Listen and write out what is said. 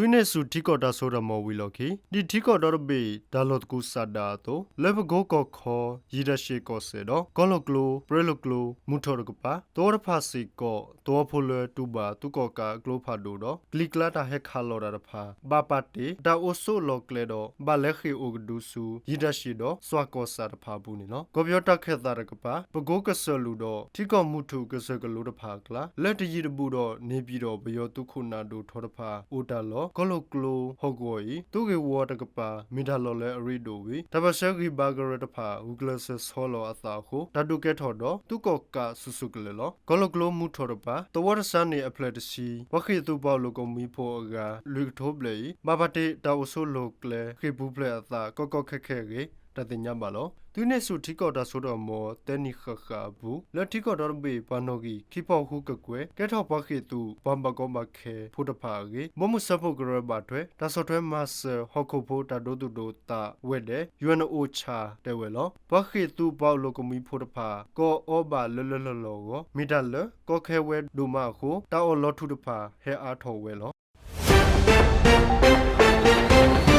သုးဟံးန့ၢ်ဆူၣ်ထံကီၢ်တၢ်စိတၢ်ကမီၤဝံၤအလီၢ်ခံ ဒ်ထံကီၢ်ဒီတဘ့ၣ် တၢ်လီၢ်သကူးစးဒၣ်အသိး လၢပကိကီၢ်ခီ ယံာ်တၢ်ရှံးကီၢ်စဲၣ်ဒီး ကီၢ်လိာ်ကျိ ပြဲလိာ်ကျိ မုၢ်ထီၣ်တကပၤ သဝီတဖၣ်စ့ၢ်ကီး သဝီဖိလၢတူၢ်ဘၣ်သုးကီၣ်ကးအကျိဖးဒိၣ်ဒီး ကလံၤကျါတၢ်ဟဲခးလီၤတၢ်တဖၣ် ဘၣ်ပာ်တ့ၢ် တၢ်အိၣ်ဆိးလီၢ်ကျဲဒီး ဘၣ်လဲၤဃ့ၢ်အိၣ်ကဒုဆူ ယံာ်တၢ်ရှံးဒီး စွၣ်ကီၢ်ဆၣ်တဖၣ်အပူၤန့ၣ်လီၤ. ကီၢ်ပယီၤတၢ်ခၢၣ်သးတကပၤ ပကိကစၢၢ်လွံၢ်ဒီး ထံကီၢ်မုၢ်ထူၣ်ကစၢၢ်ကလိတဖၣ်အကျါ လၢတယံာ်တဘူးဒီး န့ၢ်ပၠံၣ်ဒီးပယီၤသုးခိၣ်နၢ်ဒိၣ်ထီတဖၣ်အိၣ်တၢ်လီၢ် ကီၢ်လိာ်ကျိဟီၣ်ကဝီၤအံၤ သုးဂ့ၢ်ဝီတကပၤ မ့ၢ်တၢ်လီၢ်လၢအရ့ဒိၣ်ဝံၤ တၢ်ပၢၢ်ဆၢဂံၢ်ဘါကရၢတဖၣ် ဂုာ်ကျဲးစၢးဆီလီၤအသးအဃိ တၢ်ဒုးကဲထီၣ်ဒီး သုးကီၣ်ကးစုာ်စုာ်ကလဲာ်လီၤ. ကီၢ်လိာ်ကျိမုၢ်ထီၣ်တကပၤ သဝီတစှၤန့ၣ်အဖျၢၣ်တဆံ ပှၤဃ့ၢ်သုးပှၤအိၣ်လီၢ်ကမှံဖိအဂၤ လွံၢ်ကထိဘျဲၣ်အံၤ ဘၣ်ပာ်တ့ၢ်တၢ်အိၣ်ဆိးလီၢ်ကျဲ ဃ့ၢ်ပူၤဖျဲးအသး ကီကီခဲခဲအဂ့ၢ် တၢ်သ့ၣ်ညါဘၣ်လီၤ. သုးဟံးန့ၢ်ဆူၣ်ထံကီၢ်တၢ်စိတၢ်ကမီၤ သၢနံၣ်ဃၣ်ဃၣ်အပူၤ လၢထံကီၢ်ဒီတဘ့ၣ် ပှၤနီၣ်ဂံၢ်ခံဖီၣ်ဃုကကွဲၢ် ကဲထီၣ်ပှၤဃ့ၢ်သုး ပှၤဘၣ်ကီဘၣ်ခဲဖိတဖၣ်အဂ့ၢ် ဘိၣ်မုၢ်စၢဖှိၣ်ကရၢဘၣ်ထွဲ တၢ်ဆီၣ်ထွဲမၤစၢၤဟီၣ်ခိၣ်ဖိတၢ်ဒိသူၣ်ဒိသးဝဲၤဒၢး ယူၣ်အၣ်အိၣ်ခၢၣ် တဲဝဲလီၤ. ပှၤဃ့ၢ်သုးပှၤအိၣ်လီၢ်ကမှံဖိတဖၣ် ကအီၣ်ဘၣ်လၢလၢလီၢ်လီၢ်အဂီၢ် မ့ၢ်တၢ်လၢကီခဲဝဲဒိၣ်မးအဃိ တၢ်အီၣ်လီၤထူတဖၣ် ဟဲအါထီၣ်ဝဲလီၤ.